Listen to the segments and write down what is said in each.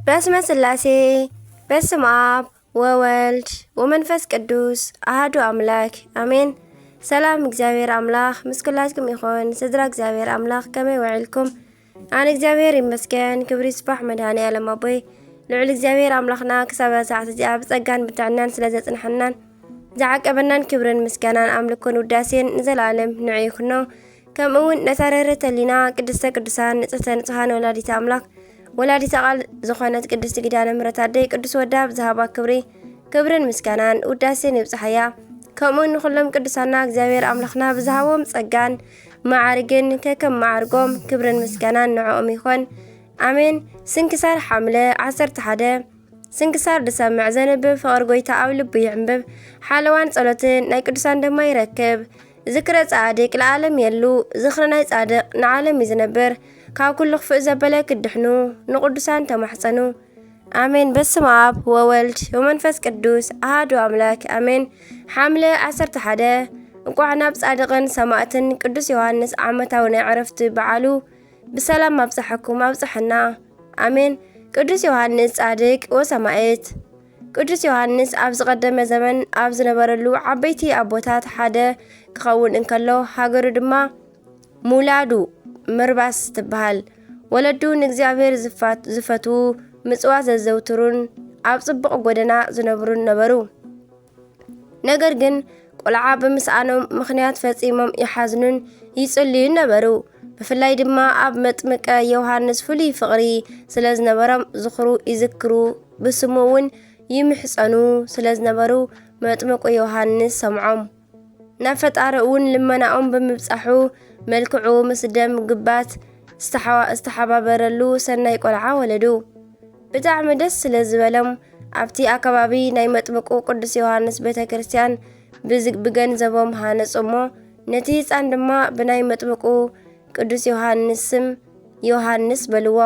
በስመ ስላሴ፣ በስመ ኣብ ወወልድ ወመንፈስ ቅዱስ ኣሃዱ ኣምላክ ኣሜን። ሰላም እግዚኣብሔር ኣምላኽ ምስ ኩላትኩም ይኹን። ስድራ እግዚኣብሔር ኣምላኽ ከመይ ውዒልኩም? ኣነ እግዚኣብሔር ይመስገን፣ ክብሪ ይስባሕ መድኃኔ ዓለም ኣቦይ። ልዑል እግዚኣብሔር ኣምላኽና ክሳብ እዛ ሰዓት እዚኣ ብጸጋን ብጥዕናን ስለ ዘጽንሐናን ዝዓቀበናን ክብርን ምስጋናን ኣምልኮን ውዳሴን ንዘለኣለም ንዑ ይኹኖ። ከምኡ እውን ነታ ርህርህተ ህሊና ቅድስተ ቅዱሳን ንጽህተ ንጹሃን ወላዲተ ኣምላኽ ወላዲተ ቃል ዝኾነት ቅድስቲ ኪዳነ ምሕረት ኣደይ ቅዱስ ወዳ ብዝሃባ ክብሪ ክብርን ምስጋናን ውዳሴን ይብጽሓያ። ከምኡ ንኹሎም ቅዱሳና እግዚኣብሔር ኣምላኽና ብዝሃቦም ጸጋን መዓርግን ከከም መዓርጎም ክብርን ምስጋናን ንዕኦም ይኾን። ኣሜን። ስንክሳር ሓምለ ዓሰርተ ሓደ። ስንክሳር ዝሰምዕ ዘንብብ ፍቕሪ ጎይታ ኣብ ልቡ ይዕንብብ። ሓለዋን ጸሎትን ናይ ቅዱሳን ድማ ይረክብ። ዝክረ ጻድቅ ለዓለም የሉ፣ ዝኽሪ ናይ ጻድቅ ንዓለም እዩ ዝነብር። ካብ ኩሉ ክፉእ ዘበለ ክድሕኑ ንቅዱሳን ተማሕጸኑ። ኣሜን። በስመ ኣብ ወወልድ ወመንፈስ ቅዱስ ኣሃዱ ኣምላክ ኣሜን። ሓምለ ዓሰርተ ሓደ። እንቋዕ ናብ ጻድቅን ሰማዕትን ቅዱስ ዮሃንስ ዓመታዊ ናይ ዕረፍቲ በዓሉ ብሰላም ኣብጽሐኩም ኣብጽሐና። ኣሜን። ቅዱስ ዮሃንስ ጻድቅ ወሰማዕት። ቅዱስ ዮሃንስ ኣብ ዝቐደመ ዘመን ኣብ ዝነበረሉ ዓበይቲ ኣቦታት ሓደ ክኸውን እንከሎ፣ ሃገሩ ድማ ሙላዱ ምርባስ ትበሃል። ወለዱ ንእግዚኣብሔር ዝፋት-፣ ዝፈትዉ፣ ምጽዋት ዘዘውትሩን ኣብ ጽቡቕ ጎደና ዝነብሩን ነበሩ። ነገር ግን ቆልዓ ብምስኣኖም ምኽንያት ፈጺሞም ይሓዝኑን ይጽልዩን ነበሩ። ብፍላይ ድማ ኣብ መጥምቀ ዮሃንስ ፍሉይ ፍቕሪ ስለ ዝነበሮም ዝኽሩ ይዝክሩ፣ ብስሙ እውን ይምሕጸኑ ስለ ዝነበሩ መጥምቁ ዮሃንስ ሰምዖም። ናብ ፈጣሪ እውን ልመናኦም ብምብጻሑ መልክዑ ምስ ደም ግባት ዝተሓዋ-፣ ዝተሓባበረሉ ሰናይ ቆልዓ ወለዱ። ብጣዕሚ ደስ ስለ ዝበሎም ኣብቲ ኣከባቢ ናይ መጥምቁ ቅዱስ ዮሃንስ ቤተ ክርስቲያን ብዝ-፣ ብገንዘቦም ሃነጹ እሞ ነቲ ህጻን ድማ ብናይ መጥምቁ ቅዱስ ዮሃንስ ስም ዮሃንስ በልዎ።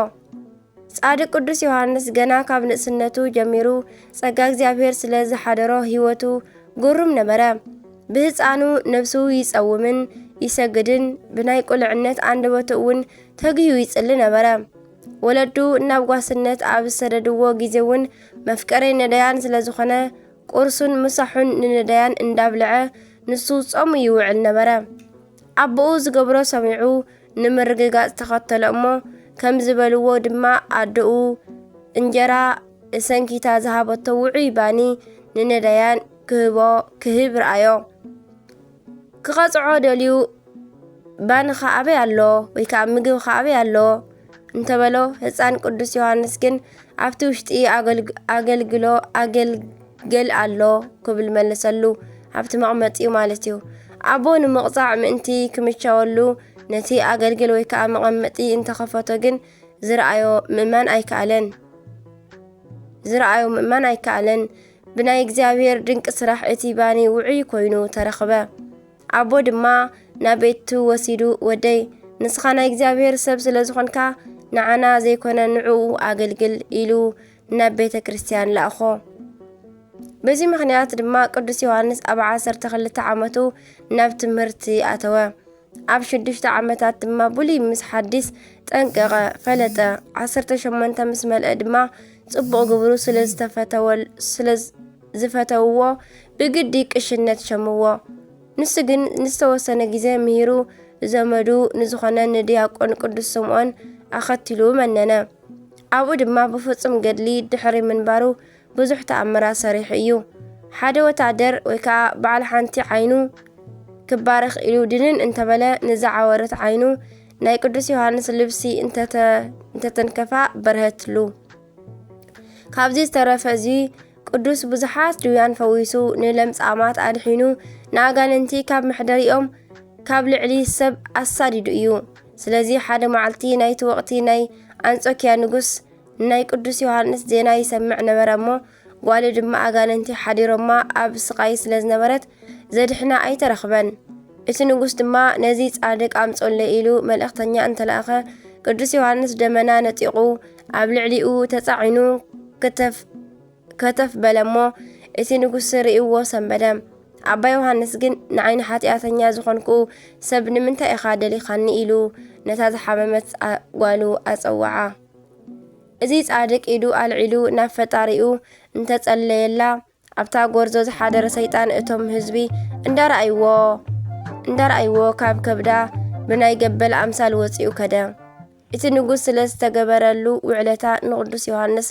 ጻድቅ ቅዱስ ዮሃንስ ገና ካብ ንእስነቱ ጀሚሩ ጸጋ እግዚኣብሔር ስለ ዝሓደሮ ህይወቱ ግሩም ነበረ። ብህፃኑ ነብሱ ይጸውምን ይሰግድን ብናይ ቁልዕነት ኣንደበቱ እውን ተግዩ ይጽሊ ነበረ። ወለዱ ናብ ጓስነት ኣብ ዝሰደድዎ ግዜ እውን መፍቀሬ ነዳያን ስለ ዝኾነ ቁርሱን ምሳሑን ንነዳያን እንዳብልዐ ንሱ ጾሙ ይውዕል ነበረ። ኣቦኡ ዝገብሮ ሰሚዑ ንምርግጋጽ ተኸተሎ እሞ ከም ዝበልዎ ድማ ኣደኡ እንጀራ እሰንኪታ ዝሃበቶ ውዑይ ባኒ ንነዳያን ክህቦ፣ ክህብ ረኣዮ። ክቐጽዖ ደልዩ ባንኻ ኣበይ ኣሎ? ወይ ከኣ ምግብኻ ኣበይ ኣሎ? እንተበሎ፣ ህጻን ቅዱስ ዮሃንስ ግን ኣብቲ ውሽጢ ኣገልግ-፣ ኣገልግሎ፣ ኣገልገል ኣሎ ክብል መለሰሉ። ኣብቲ መቕመጢኡ ማለት እዩ። ኣቦ ንምቕጻዕ ምእንቲ ክምቸወሉ ነቲ ኣገልግል ወይ ከኣ መቐመጢ እንተኸፈቶ ግን ዝረኣዮ ምእማን ኣይከኣለን። ዝረኣዮ ምእማን ኣይከኣለን። ብናይ እግዚኣብሔር ድንቂ ስራሕ እቲ ባኒ ውዑይ ኮይኑ ተረኽበ። ኣቦ ድማ ናብ ቤቱ ወሲዱ፣ "ወደይ፣ ንስኻ ናይ እግዚኣብሔር ሰብ ስለ ዝኾንካ፣ ንዓና ዘይኮነ ንዕኡ ኣገልግል" ኢሉ ናብ ቤተ ክርስቲያን ለኣኾ። በዚ ምኽንያት ድማ ቅዱስ ዮሃንስ ኣብ ዓሰርተ ክልተ ዓመቱ ናብ ትምህርቲ ኣተወ። ኣብ ሽዱሽተ ዓመታት ድማ ብሉይ ምስ ሓዲስ ጠንቀቐ፣ ፈለጠ። ዓሰርተ ሸሞንተ ምስ መልአ ድማ ጽቡቕ ግብሩ ስለ ዝተፈተወል-፣ ስለ ዝ-፣ ዝፈተውዎ ብግዲ ቅሽነት ሸምዎ። ንሱ ግን ንዝተወሰነ ግዜ ምሂሩ ዘመዱ ንዝኾነ ንዲያቆን ቅዱስ ስምዖን ኣኸቲሉ መነነ። ኣብኡ ድማ ብፍጹም ገድሊ ድሕሪ ምንባሩ ብዙሕ ተኣምራት ሰሪሑ እዩ። ሓደ ወታደር ወይ ከኣ በዓል ሓንቲ ዓይኑ ክባረኽ ኢሉ ድንን እንተበለ፣ ንዝዓወረት ዓይኑ ናይ ቅዱስ ዮሃንስ ልብሲ እንተተ-፣ እንተተንከፋ በርሀትሉ። ካብዚ ዝተረፈ እዚ ቅዱስ ብዙሓት ድውያን ፈዊሱ፣ ንለምጻማት ኣድሒኑ፣ ንኣጋንንቲ ካብ መሕደሪኦም ካብ ልዕሊ ሰብ ኣሳዲዱ እዩ። ስለዚ ሓደ መዓልቲ ናይቲ ወቕቲ ናይ ኣንጾኪያ ንጉስ ናይ ቅዱስ ዮሃንስ ዜና ይሰምዕ ነበረ እሞ፣ ጓሉ ድማ ኣጋንንቲ ሓዲሮማ ኣብ ስቓይ ስለ ዝነበረት ዘድሕና ኣይተረኽበን። እቲ ንጉስ ድማ፣ "ነዚ ጻድቅ ኣምጽኡለይ" ኢሉ መልእኽተኛ እንተለኣኸ፣ ቅዱስ ዮሃንስ ደመና ነጢቑ ኣብ ልዕሊኡ ተጻዒኑ ከተፍ-፣ ከተፍ በለ እሞ፣ እቲ ንጉስ ርእይዎ ሰንበደ። ኣባ ዮሃንስ ግን፣ "ንዓይ ንሓጢኣተኛ ዝኾንኩ ሰብ ንምንታይ ኢኻ ደሊኻኒ?" ኢሉ ነታ ዝሓመመት ኣ-፣ ጓሉ ኣጸውዓ። እዚ ጻድቅ ኢዱ ኣልዒሉ ናብ ፈጣሪኡ እንተጸለየላ፣ ኣብታ ጎርዞ ዝሓደረ ሰይጣን እቶም ህዝቢ እንዳረኣይዎ እንዳረኣይዎ ካብ ከብዳ ብናይ ገበል ኣምሳል ወጺኡ ከደ። እቲ ንጉስ ስለ ዝተገበረሉ ውዕለታ ንቅዱስ ዮሃንስ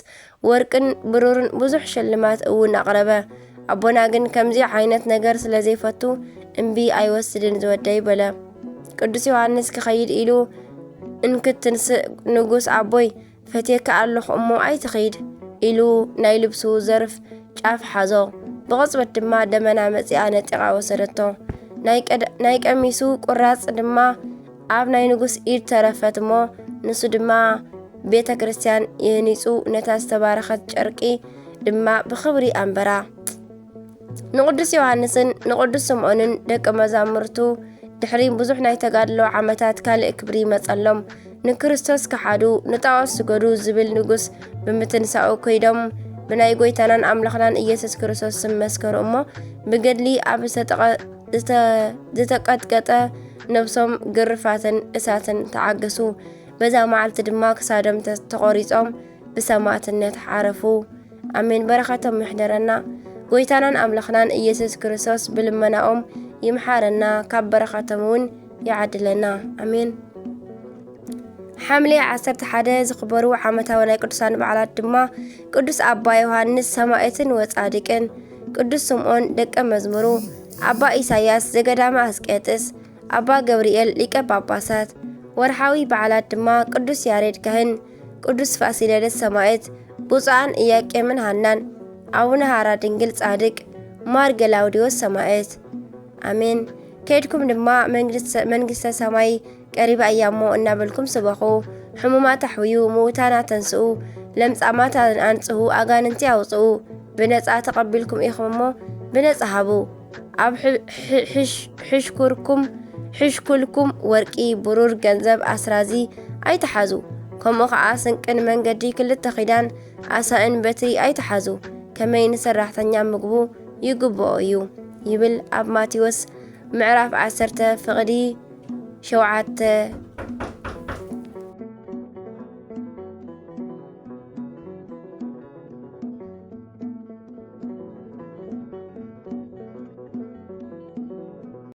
ወርቅን ብሩርን ብዙሕ ሽልማት እውን ኣቕረበ። ኣቦና ግን ከምዚ ዓይነት ነገር ስለ ዘይፈቱ፣ "እምቢ ኣይወስድን ዝወደይ" በለ። ቅዱስ ዮሃንስ ክኸይድ ኢሉ እንክትንስእ፣ "ንጉስ ኣቦይ፣ ፈትየካ ኣለኹ እሞ ኣይትኺድ" ኢሉ ናይ ልብሱ ዘርፍ ጫፍ ሓዞ። ብቕጽበት ድማ ደመና መጺኣ ነጢቓ ወሰደቶ። ናይ ቀድ-፣ ናይ ቀሚሱ ቁራጽ ድማ ኣብ ናይ ንጉስ ኢድ ተረፈት እሞ፣ ንሱ ድማ ቤተ ክርስቲያን የህኒጹ፣ ነታ ዝተባረኸት ጨርቂ ድማ ብኽብሪ ኣንበራ። ንቅዱስ ዮሃንስን ንቅዱስ ስምዖንን ደቀ መዛሙርቱ ድሕሪ ብዙሕ ናይ ተጋድሎ ዓመታት ካልእ ክብሪ ይመጸሎም። ንክርስቶስ ከሓዱ፣ ንጣዖት ስገዱ ዝብል ንጉስ ብምትንሳኡ ከይዶም ብናይ ጎይታናን ኣምላኽናን ኢየሱስ ክርስቶስ ስም መስከሩ እሞ፣ ብገድሊ ኣብ ዝተጠቐ-፣ ዝተ-፣ ዝተቀጥቀጠ ነብሶም ግርፋትን እሳትን ተዓገሱ። በዛ መዓልቲ ድማ ክሳዶም ተ-፣ ተቖሪጾም ብሰማዕትነት ዓረፉ። ኣሜን። በረኸቶም ይሕደረና። ጎይታናን ኣምላኽናን ኢየሱስ ክርስቶስ ብልመናኦም ይምሓረና፣ ካብ በረኸቶም እውን ይዓድለና። ኣሜን። ሓምሌ ዓሰርተ ሓደ ዝኽበሩ ዓመታዊ ናይ ቅዱሳን በዓላት ድማ ቅዱስ ኣባ ዮሃንስ ሰማዕትን ወጻድቅን፣ ቅዱስ ስምዖን ደቀ መዝሙሩ፣ ኣባ ኢሳያስ ዘገዳመ ኣስቄጥስ፣ ኣባ ገብርኤል ሊቀ ጳጳሳት። ወርሓዊ በዓላት ድማ ቅዱስ ያሬድ ካህን፣ ቅዱስ ፋሲለደስ ሰማዕት፣ ብፁዓን ኢያቄምን ሃናን፣ ኣቡነ ሃራ ድንግል ጻድቅ፣ ማር ገላውዲዮስ ሰማዕት። ኣሜን። ከይድኩም ድማ መንግስተ፣ መንግስተ ሰማይ ቀሪባ እያ እሞ እናበልኩም ስበኹ። ሕሙማት ኣሕውዩ፣ ምዉታን ኣተንስኡ፣ ለምጻማት ኣን-፣ ኣንጽሁ፣ ኣጋንንቲ ኣውጽኡ። ብነጻ ተቐቢልኩም ኢኹም እሞ ብነጻ ሃቡ። ኣብ ሕ-፣ ሕ-፣ ሕሽ-፣ ሕሽኩርኩም፣ ሕሽኩልኩም ወርቂ፣ ብሩር፣ ገንዘብ፣ ኣስራዚ ኣይትሓዙ። ከምኡ ኸዓ ስንቅን መንገዲ ክልተ ኺዳን፣ ዓሳእን በትሪ ኣይትሓዙ። ከመይ ንሰራሕተኛ ምግቡ ይግብኦ እዩ ይብል ኣብ ማቴዎስ ምዕራፍ ዓሰርተ ፍቕዲ ሸውዓተ